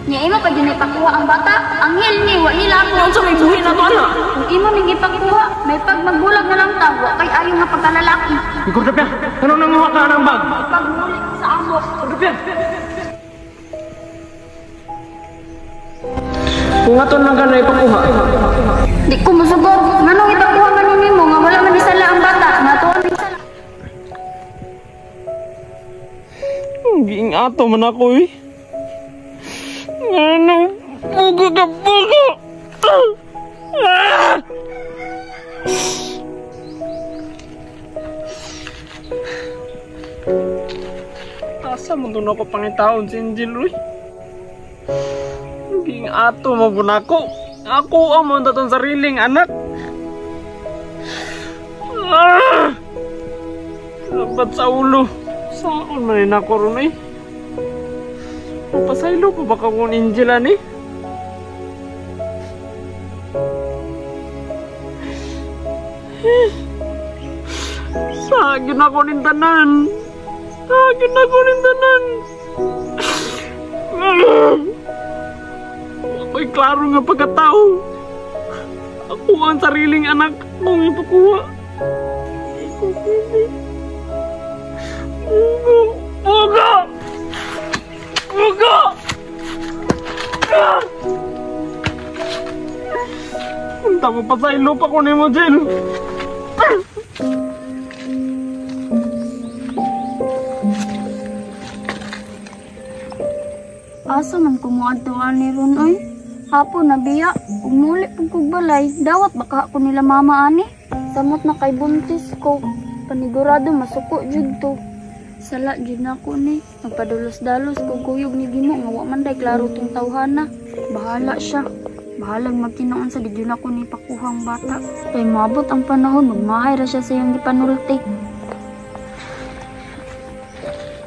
Nya imo pa gyud ipakuha ang bata. Anghel ni wa nila ako. Unsa may buhi na to ana? Kung imo ning ipakuha, may pagmagbulag na lang ta, wa kay ayo nga pagkalalaki. Ikurdapya, ano nanguha ka ng bag? Pagmuli ko sa amo. Kurdapya. Kung aton lang ka na ipakuha. Di ko mosugot. Nganong ipakuha man ni nimo nga wala man isala ang bata, nga tuon ni sala. Giing ato man ako eh. Ano? Bugo ka bugo! Ah! Asa man doon ako pangitaon si Angel Roy? Giing ato mo ako. Ako ang mga tatong sariling anak. Ah! Dapat sa ulo. Saan man rin ako ron eh? Mapasaylo pa ba ka kung Angel ani? Sagin ako nin tanan. Sagin ako nin tanan. Ako'y klaro nga pagkatao. Ako ang sariling anak kong ipakuha. Ikaw pwede. Bugo! Bugo! Bugo! Punta mo pa sa ilo pa ko ni mo, Jill. Asa man ko moadto ani ron oy? Hapon na biya, ug muli pug kog balay, dawat baka ako nila mama ani. Samot na kay buntis ko, panigurado masuko jud to. Sala jud nako ni, magpadulos-dalos kog kuyog ni Gimo nga wa man day klaro tong tawhana. Bahala siya. Bahalag magtinuon sa di jud nako ni pakuhang bata. Kay moabot ang panahon, magmahay ra siya sa iyang gipanulti.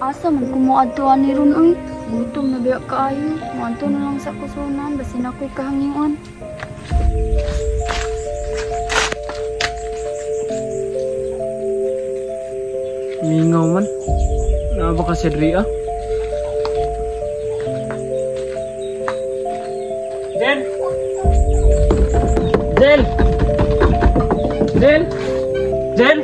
Asa man ko moadto ani ron oy? Gutom na biya kaayo. Moadto na lang sa kusunan, basin ako'y kahangiwan. Mingaw man. Naa ba ka si Drea? Jel! Jel! Jel! Jel!